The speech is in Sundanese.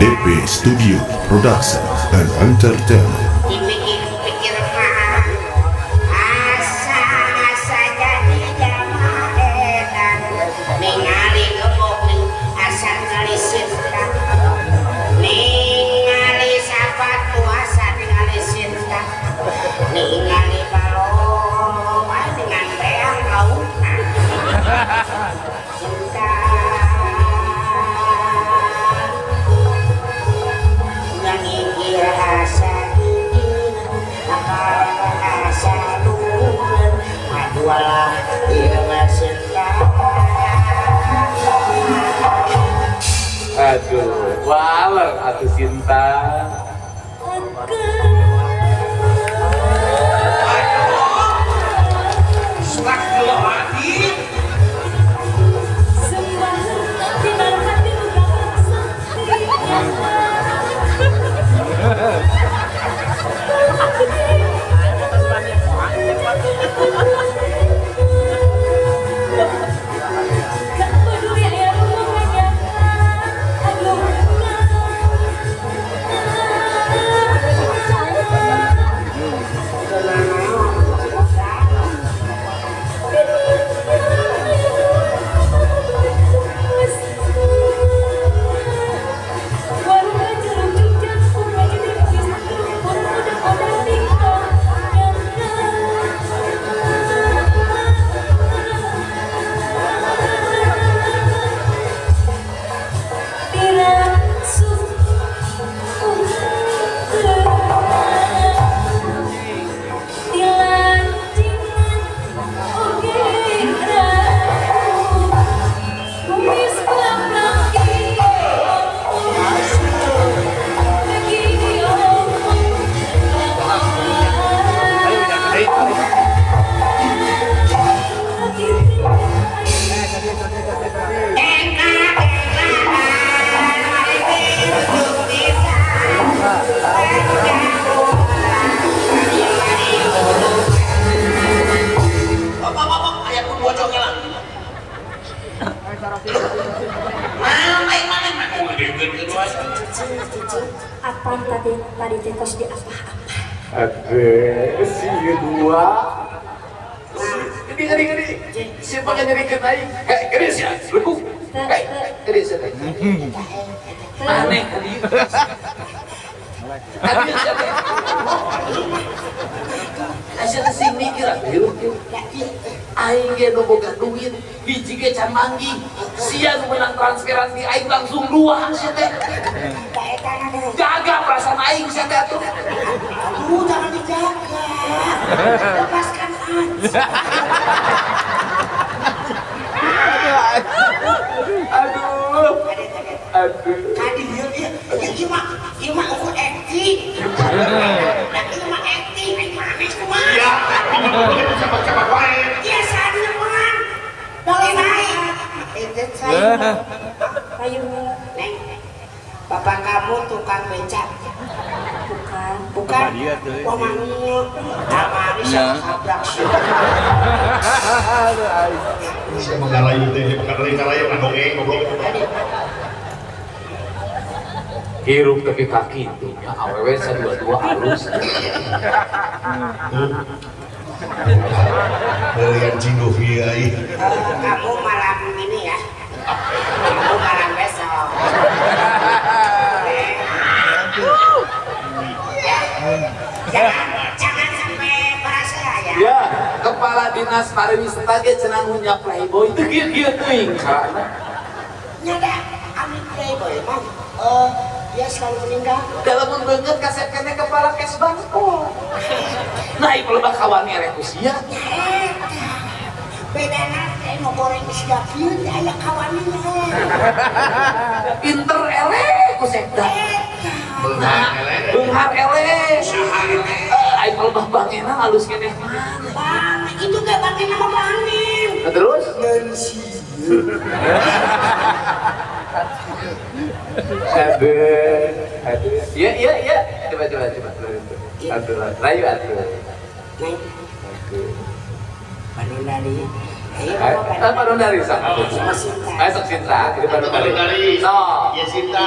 DP Studio Production and Entertainment. Dipikir-pikir mah asa-asa jadi jalma edan ningali gebok ning asa ningali sinta ningali sapatu asa ningali sinta ningali balong dengan beang lautna cinta ngikir asa asa duren adualah ieu mah cinta. Aduh, waler atuh cinta. Apa tadi tos di apa-apa? Aduh, si dua. Gini. Siapa yang nyeri aing? Kayak gini sih, lekuk. Kayak gini sih. Aneh tadi. Tadi siapa? Asal sing mikir atuh. Aing ge nu boga duit, hiji ge can manggih. Sia nu menang transferan di aing langsung dua sia teh. Jaga perasaan aing sia teh atuh. Aduh, jangan dijaga. Lepaskan aja. Aduh. Aduh. Tadi ieu ieu mah ukur acting. Da ieu mah acting, aing maneh kumaha? Iya, siapa-siapa wae. Iya, sadia mah. Boleh naik. Itu saya. Ayo, Neng. Bapak kamu tukang becak. Bukan. Bukan. Wah, manul. Kamari sama kabrak sih. Saya mengalahi teh, mengalahi ngadongeng goblok itu. Hirup tepi kaki itu nya awewe sadua-dua halus. Belian jinggo kiai. Kamu malam ini ya. Kamu malam besok. Jangan sampai merasa ya. Ya, kepala dinas pariwisata ge cenah punya playboy teu kieu-kieu teuing carana. Nya da, ami playboy mah dia selalu meninggal. Dalam banget kasep kene kepala kesbang. Oh. Nah, ieu lebah kawan erek ku sia. Bedana teh nu goreng siga kieu teh aya kawanina. Pinter eleh ku sekda. Beunghar eleh. Aing lebah bangena halus keneh mah. Bang, itu ge bangena mah bangin. Nah, terus? Aduh, aduh. Iya. Coba. Aduh, rayu atuh. Neng. Bandung. Ayo, Bandung dari sana. Ayo, sok Sinta. Ini Bandung dari. So. Ya Sinta.